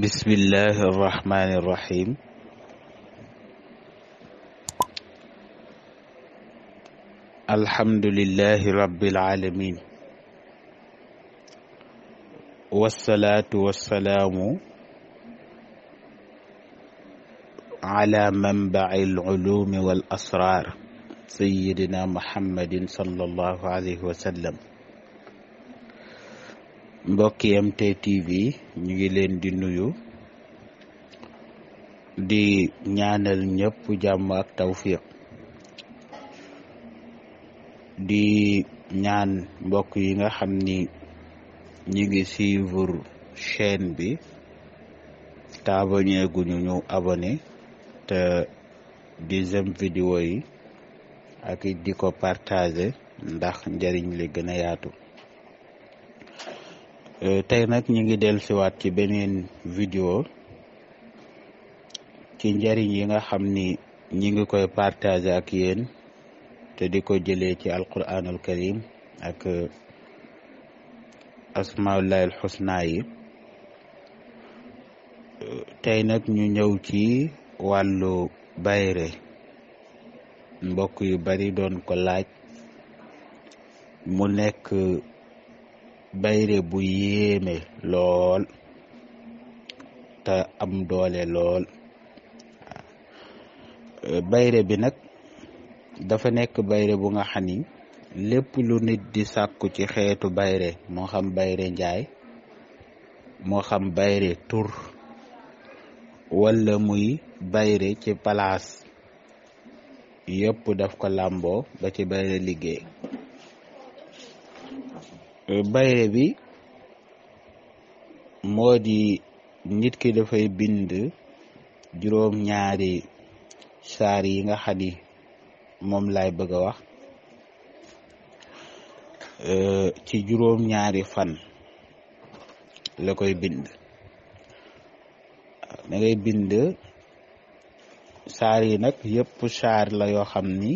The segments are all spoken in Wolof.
bismillahi irrahmani irrahim alhamdulillahi rabbil alamin wassalaatu wassalaamu ala manbaci alculumi wal asrar sayyidina muhammadin sallallahu alayhi wa sallam. mbokki MT TV ñu ngi leen di nuyu di ñaanal ñëpp jàmm ak tawfiq di ñaan mbokk yi nga xam ni ñi ngi suivre chaîne bi te abonné guñu ñu abonné te di j'aime vidéo yi ak di ko partager ndax njariñ li gën a yaatu. tey nag ñi ngi dellusiwaat ci beneen vidéo ci njariñ yi nga xam ni ñi ngi koy partager ak yéen te di ko jëlee ci alquranul karim ak asmaullahi alxusna yi. tey nag ñu ñëw ci wàllu bayre. mbokk yu bari doon ko laaj mu nekk bayre bu yéeme lool te am doole lool. bayre bi nag dafa nekk bayre bu nga xam ni lépp lu nit di sàkku ci xeetu bayre, moo xam bayre njaay, moo xam bayre tur, wala muy bayre ci palaas, yëpp daf ko làmboo ba ci bayre liggéey. bayre bi moo di nit ki dafay bind juróom-ñaari saar yi nga xam ni moom laay bëgg a wax ci juróom-ñaari fan la koy bind. da ngay bind saar yi nag yëpp saar la yoo xam ni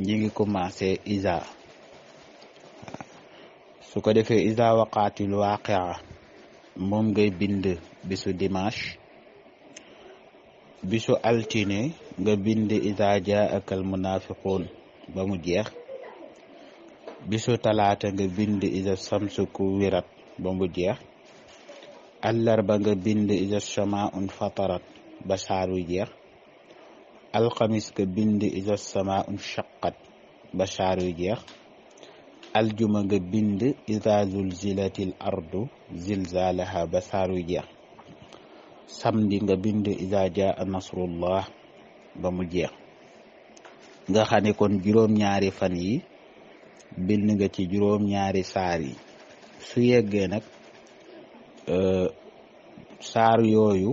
ñi ngi commencé isa. su ko defee isa waqaatil waaqia moom ngay bind bisu dimanche. bisu altine nga bind isa jaakal munafiqun ba mu jeex. bisu talaata nga bind isa samsu kuwirat ba mu jeex. àllarba nga bind isa samaun fatarat ba saar wi jeex. alxamis nga bind isa samaun shaqat ba saar wi jeex. aljuma nga bind iza zulzilatil ardu zilzalaha ba saar wi jeex. samedi nga bind iza jaa nasrullah ba mu jeex. nga xam ne kon juróom-ñaari fan yi bind nga ci juróom-ñaari saar yi. su yeggee nag saar yooyu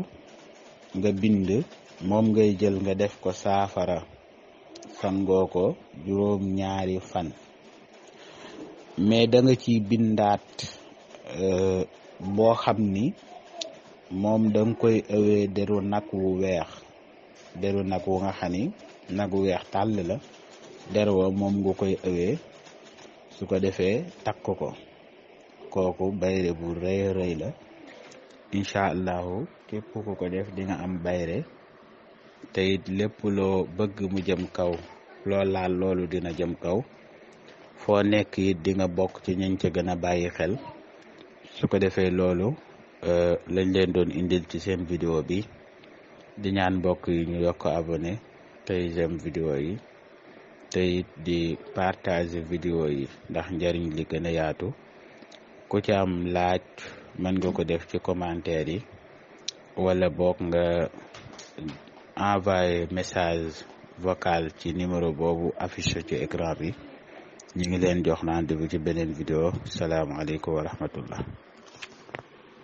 nga bind moom ngay jël nga def ko saafara sangoo ko juróom-ñaari fan. mais da nga ciy bindaat boo xam ni moom da nga koy ëwee deru nag wu weex, deru nag wu nga xam ni nag wu weex tàll la. der wa moom nga koy ëwee, su ko defee takk ko. kooku bayre bu rëy rëy la. incha allahu képp ku ko def di nga am bayre te it lépp loo bëgg mu jëm kaw, loo laal loolu dina jëm kaw. foo nekk it di nga bokk ci ñañ ca gën a bàyyi xel. su ko defee loolu lañ leen doon indil ci seen vidéo bi. di ñaan mbokk yi ñu yokk abonné tey j'aime vidéo yi te it di partager vidéo yi ndax njariñ li gën a yaatu. ku ci am laaj mën nga ko def ci commentaire yi, wala boog nga envoyé message vocal ci numéro boobu affiché ci écran bi. ñu ngi leen jox rendez-vous ci beneen vidéo. salaamaaleykum wa rahmatullah.